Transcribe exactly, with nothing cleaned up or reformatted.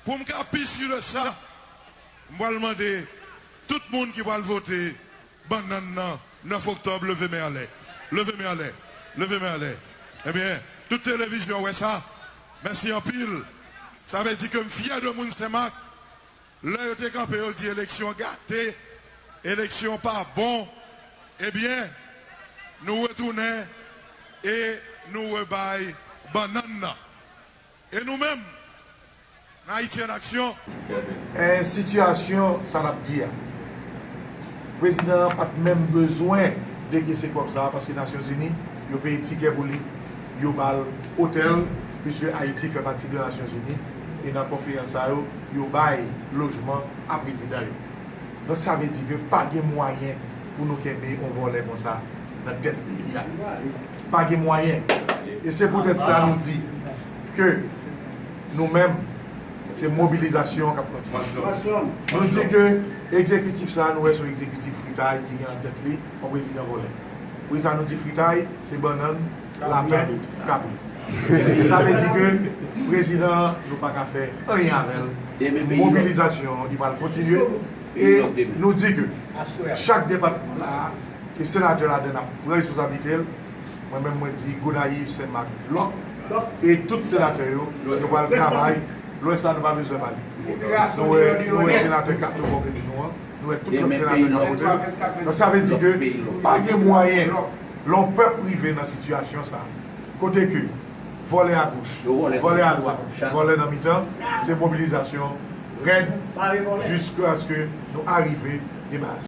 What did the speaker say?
Pou m ka pi si de sa, m pral mande tout moun ki pral vote bannann nan nèf oktòb, leve men anlè. Leve men anlè. Leve men anlè. Ebyen, tout televizyon wè sa. Mèsi anpil. Sa vle di ke m fyè de moun Senmak. Lè yo te kanpe, yo di eleksyon gate, eleksyon pa bon. Ebyen, nou retounen e nou rebay bannann nan. E nou menm, nan Ayiti an Aksyon, E sitiyasyon sa n ap di a, prezidan an pa t menm bezwen dekese kòb sa a, paske Nasyonzini, yo peye tikè pou li, yo ba l otèl, piske Ayiti fè pati de Nasyonzini, e nan konferans sa yo, yo bay lojman a prezidan yo. Donk, sa vle di ke pa gen mwayen pou nou kenbe yon vòlè konsa nan tèt peyi a. Pa gen mwayen. E se poutèt sa nou di ke nou menm, se mobilizasyon k ap kontinye. Nou di ke egzekitif sa a, nou wè se yon egzekitif fritay ki gen nan tèt li yon prezidan vòlè. Wi, sa nou di fritay, se bannann, lapen, kabrit. Sa vle di ke prezidan an, nou pa ka fè anyen avè l. Mobilizasyon an, li pral kontinye. E nou di ke chak depatman la, ke senatè ladan l ap pran responsablite l. Mwen menm, mwen di Gonayiv, Senmak, Lòk, e tout senatè yo, yo pral travay. Lwès la, nou pa bezwen pale. Nou wè, nou wè senatè Kato bò kote nou an, nou wè tout lòt senatè nan kote. Donk, sa vle di ke pa gen mwayen lè yon pèp rive nan sitiyasyon sa, kote ke vòlè agoch, vòlè adwat, vòlè nan mitan, se mobilizasyon rèd jiskaske nou arive debaraze.